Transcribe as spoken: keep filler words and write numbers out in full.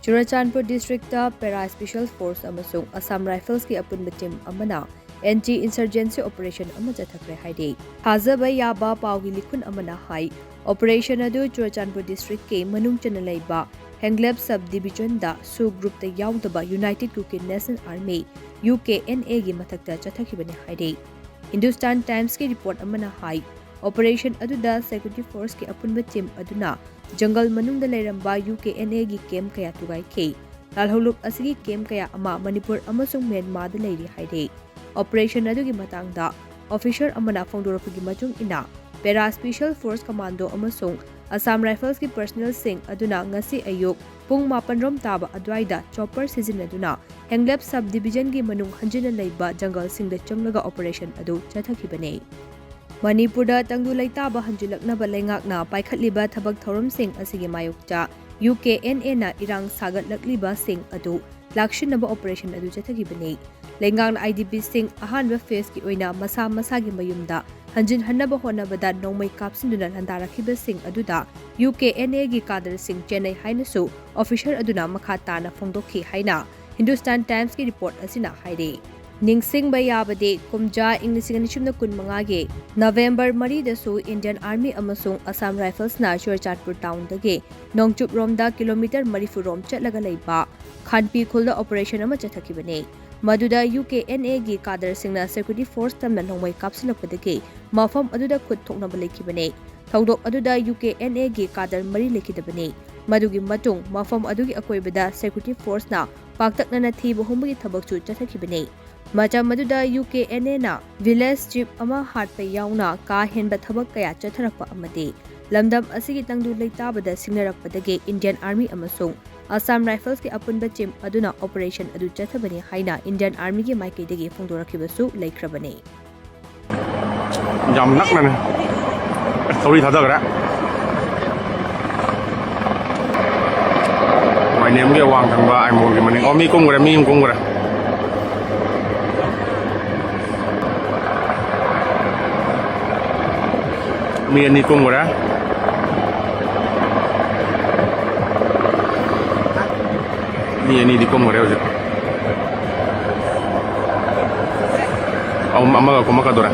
Churachandpur district Para Special Force ꯑꯃꯁꯨꯡ Assam Riflesꯀꯤ ꯑꯄꯨꯟꯕ team ꯑꯃꯅ ꯑꯦꯟꯇꯤ ꯏꯟꯁꯔꯖꯦꯟꯁꯤ ꯑꯣꯄꯔꯦꯁꯟ ꯑꯃ ꯆꯠꯊꯈ꯭ꯔꯦ ꯍꯥꯏꯔꯤ꯫ ꯊꯥꯖꯕ ꯌꯥꯕ ꯄꯥꯎꯒꯤ ꯂꯤꯈꯨꯟ ꯑꯃꯅ ꯍꯥꯏ, ꯑꯣꯄꯔꯦꯁꯟ ꯑꯗꯨ ꯆꯨꯔꯆꯥꯟꯄꯨꯔ ꯗꯤꯁꯇ꯭ꯔꯤꯛꯀꯤ ꯃꯅꯨꯡ ꯆꯟꯅ ꯂꯩꯕ ꯍꯦꯡꯂꯦꯞ ꯁꯕ ꯗꯤꯕꯤꯖꯟꯗ ꯁꯨ ꯒ꯭ꯔꯨꯞꯇ ꯌꯥꯎꯗꯕ United Kukki National Army, UKNA ꯒꯤ ꯃꯊꯛꯇ ꯆꯠꯊꯈꯤꯕꯅꯤ ꯍꯥꯏꯔꯤ꯫ ꯍꯤꯟꯗꯨꯁꯇꯥꯟ ꯇꯥꯏꯝꯁꯀꯤ ꯔꯤꯄꯣꯔꯠ ꯑꯃꯅ ꯍꯥꯏ, ꯑꯣꯄꯔꯦꯁꯟ ꯑꯗꯨꯗ ꯁꯦꯀ꯭ꯌꯨꯔꯤꯇꯤ ꯐꯣꯔꯁꯀꯤ ꯑꯄꯨꯟꯕ ꯇꯤꯝ ꯑꯗꯨꯅ ꯖꯪꯒꯜ ꯃꯅꯨꯡꯗ ꯂꯩꯔꯝꯕ UKNA ꯒꯤ ꯀꯦꯝꯞ ꯀꯌꯥ ꯊꯨꯒꯥꯏꯈꯤ꯫ ꯂꯥꯜꯍꯧꯂꯨꯞ ꯑꯁꯤꯒꯤ ꯀꯦꯝꯞ ꯀꯌꯥ ꯑꯃ ꯃꯅꯤꯄꯨꯔ ꯑꯃꯁꯨꯡ ꯃ꯭ꯌꯥꯟꯃꯥꯔꯗ ꯂꯩꯔꯤ ꯍꯥꯏꯔꯤ꯫ ꯑꯣꯄꯔꯦꯁꯟ ꯑꯗꯨꯒꯤ ꯃꯇꯥꯡꯗ ꯑꯣꯐꯤꯁꯔ ꯑꯃꯅ ꯐꯣꯡꯗꯣꯔꯛꯄꯒꯤ ꯃꯇꯨꯡ ꯏꯟꯅ, Para Special Force Commando ꯑꯃꯁꯨꯡ Assam Riflesꯀꯤ ꯄꯔꯁꯅꯦꯜꯁꯤꯡ ꯑꯗꯨꯅ ꯉꯁꯤ ꯑꯌꯨꯛ ꯄꯨꯡ ꯃꯥꯄꯟ ꯔꯣꯝ ꯇꯥꯕ ꯑꯗꯨꯋꯥꯏꯗ ꯆꯣꯄꯔ ꯁꯤꯖꯤꯟꯅꯗꯨꯅ ꯍꯦꯡꯂꯦꯞ ꯁꯕ ꯗꯤꯕꯤꯖꯟꯒꯤ ꯃꯅꯨꯡ ꯍꯟꯖꯤꯟꯅ ꯂꯩꯕ ꯖꯪꯒꯜꯁꯤꯡꯗ ꯆꯪꯂꯒ ꯑꯣꯄꯔꯦꯁꯟ ꯑꯗꯨ ꯆꯠꯊꯈꯤꯕꯅꯤ꯫ ꯃꯅꯤꯄꯨꯔꯗ ꯇꯪꯗꯨ ꯂꯩꯇꯥꯕ ꯍꯟꯖꯤꯜꯂꯛꯅꯕ ꯂꯩꯉꯥꯛꯅ ꯄꯥꯏꯈꯠꯂꯤꯕ ꯊꯕꯛ ꯊꯧꯔꯝꯁꯤꯡ ꯑꯁꯤꯒꯤ ꯃꯥꯌꯣꯛꯇ UKNA ꯅ ꯏꯔꯥꯡ ꯁꯥꯒꯠꯂꯛꯂꯤꯕꯁꯤꯡ ꯑꯗꯨ ꯂꯥꯛꯁꯤꯟꯅꯕ ꯑꯣꯄꯔꯦꯁꯟ ꯑꯗꯨ ꯆꯠꯊꯈꯤꯕꯅꯤ꯫ ꯂꯩꯉꯥꯛꯅ IDPꯁꯤꯡ ꯑꯍꯥꯟꯕ ꯐꯦꯖꯀꯤ ꯑꯣꯏꯅ ꯃꯁꯥ ꯃꯁꯥꯒꯤ ꯃꯌꯨꯝꯗ ꯍꯟꯖꯤꯟꯍꯟꯅꯕ ꯍꯣꯠꯅꯕꯗ ꯅꯣꯡꯃꯩ ꯀꯥꯞꯁꯤꯟꯗꯨꯅ ꯂꯥꯟꯗꯥꯔꯛꯈꯤꯕꯁꯤꯡ ꯑꯗꯨꯗ UKNA ꯒꯤ ꯀꯥꯗꯔꯁꯤꯡ ꯆꯦꯟꯅꯩ ꯍꯥꯏꯅꯁꯨ ꯑꯣꯐꯤꯁꯔ ꯑꯗꯨꯅ ꯃꯈꯥ ꯇꯥꯅ ꯐꯣꯡꯗꯣꯛꯈꯤ ꯍꯥꯏꯅ ꯍꯤꯟꯗꯨꯁꯇꯥꯟ ꯇꯥꯏꯝꯁꯀꯤ ꯔꯤꯄꯣꯔꯠ ꯑꯁꯤꯅ ꯍꯥꯏꯔꯤ꯫ ꯅꯤꯡꯁꯤꯡꯕ ꯌꯥꯕꯗꯤ, ꯀꯨꯝꯖꯥ ꯏꯪ ꯂꯤꯁꯤꯡ ꯑꯅꯤ ꯁꯨꯞꯅ ꯀꯨꯟꯃꯉꯥꯒꯤ ꯅꯕꯦꯝꯕꯔ ꯃꯔꯤꯗꯁꯨ ꯏꯟꯗꯤꯌꯟ ꯑꯥꯔꯃꯤ ꯑꯃꯁꯨꯡ ꯑꯁꯥꯝ ꯔꯥꯏꯐꯜꯁꯅ ꯆꯨꯔꯆꯥꯟꯄꯨꯔ ꯇꯥꯎꯟꯗꯒꯤ ꯅꯣꯡꯆꯨꯞꯔꯣꯝꯗ ꯀꯤꯂꯣꯃꯤꯇꯔ ꯃꯔꯤꯐꯨ ꯔꯣꯝ ꯆꯠꯂꯒ ꯂꯩꯕ ꯈꯥꯟꯄꯤ ꯈꯨꯜꯗ ꯑꯣꯄꯔꯦꯁꯟ ꯑꯃ ꯆꯠꯊꯈꯤꯕꯅꯤ꯫ ꯃꯗꯨꯗ UKNA ꯒꯤ ꯀꯥꯗꯔꯁꯤꯡꯅ ꯁꯦꯀ꯭ꯌꯨꯔꯤꯇꯤ ꯐꯣꯔꯁ ꯇꯝꯅ ꯅꯣꯡꯃꯩ ꯀꯥꯞꯁꯤꯜꯂꯛꯄꯗꯒꯤ ꯃꯐꯝ ꯑꯗꯨꯗ ꯈꯨꯠ ꯊꯣꯛꯅꯕ ꯂꯩꯈꯤꯕꯅꯤ꯫ ꯊꯧꯗꯣꯛ ꯑꯗꯨꯗ UKNA ꯒꯤ ꯀꯥꯗꯔ ꯃꯔꯤ ꯂꯩꯈꯤꯗꯕꯅꯤ꯫ ꯃꯗꯨꯒꯤ ꯃꯇꯨꯡ ꯃꯐꯝ ꯑꯗꯨꯒꯤ ꯑꯀꯣꯏꯕꯗ ꯁꯦꯀ꯭ꯌꯨꯔꯤꯇꯤ ꯐꯣꯔꯁꯅ ꯄꯥꯛꯇꯛꯅꯅ ꯊꯤꯕ ꯍꯨꯝꯕꯒꯤ ꯊꯕꯛꯁꯨ ꯆꯠꯊꯈꯤꯕꯅꯤ꯫ ꯃꯇꯝ ꯑꯗꯨꯗ UKNA ꯅ ꯚꯤꯂꯦꯖ ꯆꯤꯐ ꯑꯃ ꯍꯥꯠꯄ ꯌꯥꯎꯅ ꯀꯥ ꯍꯦꯟꯕ ꯊꯕꯛ ꯀꯌꯥ ꯆꯠꯊꯔꯛꯄ ꯑꯃꯗꯤ ꯂꯝꯗꯝ ꯑꯁꯤꯒꯤ ꯇꯪꯗꯨ ꯂꯩꯇꯥꯕꯗ ꯁꯤꯡꯅꯔꯛꯄꯗꯒꯤ ꯏꯟꯗꯤꯌꯟ ꯑꯥꯔꯃꯤ ꯑꯃꯁꯨꯡ ꯑꯁꯥꯝ ꯔꯥꯏꯐꯜꯁꯀꯤ ꯑꯄꯨꯟꯕ ꯇꯤꯝ ꯑꯗꯨꯅ ꯑꯣꯄꯔꯦꯁꯟ ꯑꯗꯨ ꯆꯠꯊꯕꯅꯤ ꯍꯥꯏꯅ ꯏꯟꯗꯤꯌꯟ ꯑꯥꯔꯃꯤꯒꯤ ꯃꯥꯏꯀꯩꯗꯒꯤ ꯐꯣꯡꯗꯣꯔꯛꯈꯤꯕꯁꯨ ꯂꯩꯈ꯭ꯔꯕꯅꯤ꯫ ꯌꯥꯝ ꯅꯛꯅꯅꯦ꯫ ꯑꯦ, ꯊꯧꯔꯤ ꯊꯥꯗꯈ꯭ꯔꯦ꯫ ꯋꯥꯏꯅꯦꯝꯒꯤ ꯑꯋꯥꯡ ꯊꯪꯕ ꯑꯥꯏꯃꯣꯜꯒꯤ ꯃꯅꯤꯡ꯫ ꯑꯣ, ꯃꯤ ꯀꯨꯝꯈ꯭ꯔꯦ, ꯃꯤ ꯑꯃ ꯀꯨꯝꯈ꯭ꯔꯦ꯫ ꯃꯤ ꯑꯅꯤ ꯀꯨꯝꯈ꯭ꯔꯦ꯫ ꯑꯅꯤꯗꯤ ꯀꯨꯝꯈ꯭ꯔꯦ ꯍꯧꯖꯤꯛ꯫ ꯑꯍꯨꯝ ꯑꯃꯒ ꯀꯨꯝꯃꯛꯀꯗꯧꯔꯦ꯫